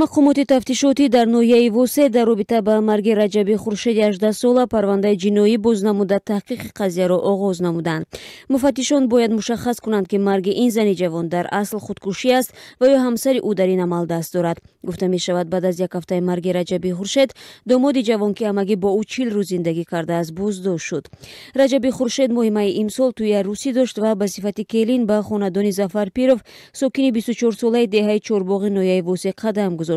Мақомоти тафтишотӣ дар ноҳияи Восе дар робита ба марги Раҷаби Хуршеди 18сола парвандаи ҷиноӣ боз намуда, таҳқиқи қазияро оғоз намуданд. Муфаттишон бояд мушаххас кунанд, ки марги ин зани ҷавон дар асл худкушӣ аст ва ё ҳамсари ӯ дар ин амал даст дорад. Гуфта мешавад, баъд аз як ҳафтаи марги Раҷаби Хуршед домоди ҷавон, ки ҳамагӣ бо ӯ 40 рӯз зиндагӣ кардааст, боздошт шуд. Раҷаби Хуршед моҳи майи имсол тӯи арӯсӣ дошт ва ба сифати келин ба хонадони Зафар Пиров, сокини 24солаи деҳаи Чорбоғи ноҳияи Восе, қадам гузошт.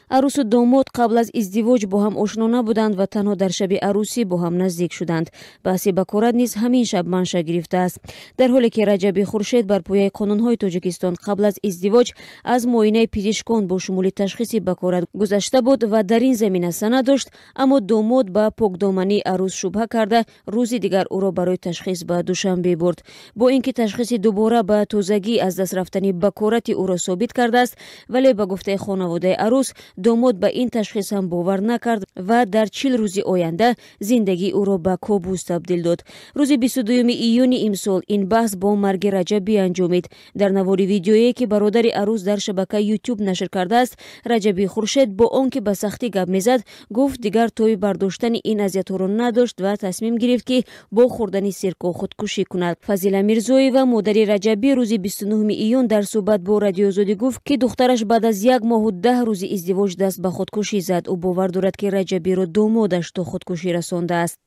Арӯсу домод қабл аз издивоҷ бо ҳам ошно набуданд ва танҳо дар шаби арӯсӣ бо ҳам наздик шуданд. Баҳси бакорат низ ҳамин шаб манша гирифтааст. Дар ҳоле ки Раҷаби Хуршед бар пояи қонунҳои Тоҷикистон қабл аз издивоҷ аз муоинаи пизишкон бо шумули ташхиси бакорат гузашта буд ва дар ин замина санад дошт, аммо домод ба покдомании арӯс шубҳа карда, рӯзи дигар ӯро барои ташхис ба Душанбе бурд. Бо ин ки ташхиси дубора ба тозагӣ аз даст рафтани бакорати ӯро собит кардааст, вале ба гуфтаи хонаводаи арӯс, домод ба ин ташхис ҳам бовар накард ва дар 40 рӯзи оянда зиндагии ӯро ба кобус табдил дод. Рӯзи 22 июни имсол ин баҳс бо марги Раҷабӣ анҷомид. Дар навори видеое, ки бародари арӯс дар шабакаи Ютуб нашр кардааст, Раҷаби Хуршед бо он ки ба сахтӣ гап мезад, гуфт, дигар тои бардоштани ин азиятҳоро надошт ва тасмим гирифт, ки бо хӯрдани сирко худкушӣ кунад. Фазила Мирзоева, модари Раҷабӣ, рӯзи 29 июн дар суҳбат бо Радиоозодӣ гуфт, ки духтараш баъд аз як моҳу 10 рӯзи издивоҷ даст ба худкушӣ зад. Ӯ бовар дорад, ки Раҷабиро домодаш то худкушӣ расондааст.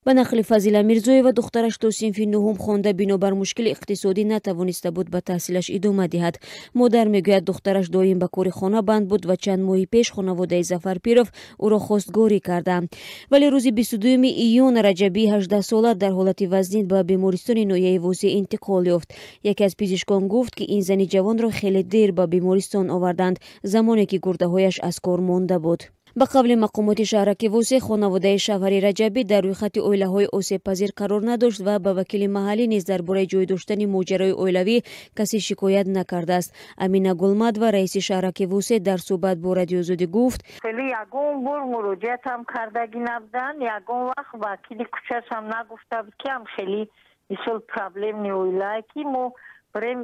Ба нақли Фазила Мирзоева, духтараш то синфи нуҳум хонда, бинобар мушкили иқтисодӣ натавониста буд ба таҳсилаш идома диҳад. Модар мегӯяд, духтараш доим ба кори хона банд буд ва чанд моҳи пеш хонаводаи Зафар Пиров ӯро хостгорӣ карданд. Вале рӯзи 22 июн Раҷабии 18сола дар ҳолати вазнин ба бемористони ноҳияи Восе интиқол ёфт. Яке аз пизишкон гуфт, ки ин зани ҷавонро хеле дер ба бемористон оварданд, замоне ки гурдаҳояш аз кор монда буд. Ба қавли мақомоти шаҳраки Восе, хонаводаи шавҳари Раҷабӣ дар рӯйхати оилаҳои осебпазир қарор надошт ва ба вакили маҳаллӣ низ дар бораи ҷой доштани моҷарои оилавӣ касе шикоят накардааст. Амина Гулмадова, раиси шаҳраки Восе, дар суҳбат бо Радиоозодӣ гуфт: Хеле ягон бор муроҷиатам кардагӣ набуданд, ягон вақт вакили кӯчашам нагуфта буд, ки ам хеле мисол проблемни оилае, ки мо барем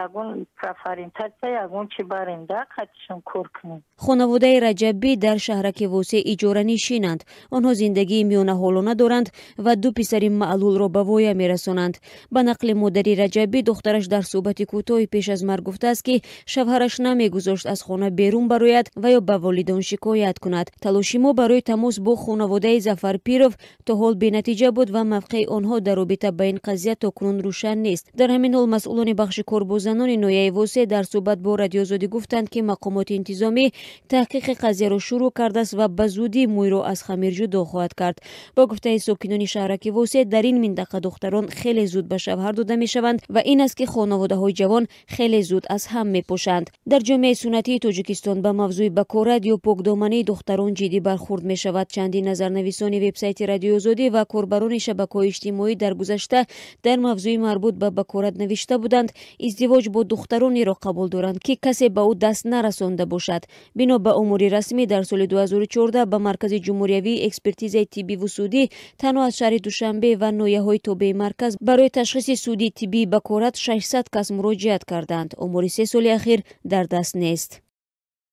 ягон профориентация, ягон чи барем да қатишон кор кунем. Хонаводаи Раҷабӣ дар шаҳраки Восе иҷоранишинанд. Онҳо зиндагии миёнаҳолона доранд ва ду писари маълулро ба воя мерасонанд. Ба нақли модари Раҷабӣ, духтараш дар суҳбати кӯтоҳи пеш аз марг гуфтааст, ки шавҳараш намегузошт аз хона берун барояд ва ё ба волидон шикоят кунад. Талоши мо барои тамос бо хонаводаи Зафар Пиров то ҳол бенатиҷа буд ва мавқеи онҳо дар робита ба ин қазия то кунун рӯшан нест. Дар ҳамин ҳол масъулони бахши кор бо занони ноҳияи Восе дар суҳбат бо Радиоозодӣ гуфтанд, ки мақомоти интизомӣ таҳқиқи қазияро шурӯъ кардааст ва ба зудӣ мӯйро аз хамир ҷудо хоҳад кард. Бо гуфтаи сокинони шаҳраки Восе, дар ин минтақа духтарон хеле зуд ба шавҳар дода мешаванд ва ин аст, ки хонаводаҳои ҷавон хеле зуд аз ҳам мепошанд. Дар ҷомеаи суннатии Тоҷикистон ба мавзӯи бакорат ё покдомании духтарон ҷиддӣ бархурд мешавад. Чандин назарнависони вебсайти Радиоозодӣ ва корбарони шабакаҳои иҷтимоӣ дар гузашта дар мавзӯи марбут ба бакорат навишта буданд, издивоҷ бо духтаронеро қабул доранд, ки касе ба ӯ даст нарасонда бошад. Бино ба омори расмӣ, дар соли 2014 ба Маркази ҷумҳуриявии экспертизаи тиббиву судӣ танҳо аз шаҳри Душанбе ва ноҳияҳои тобеи марказ барои ташхиси судии тиббии бакорат 600 кас муроҷиат карданд. Омори 3 соли ахир дар даст нест.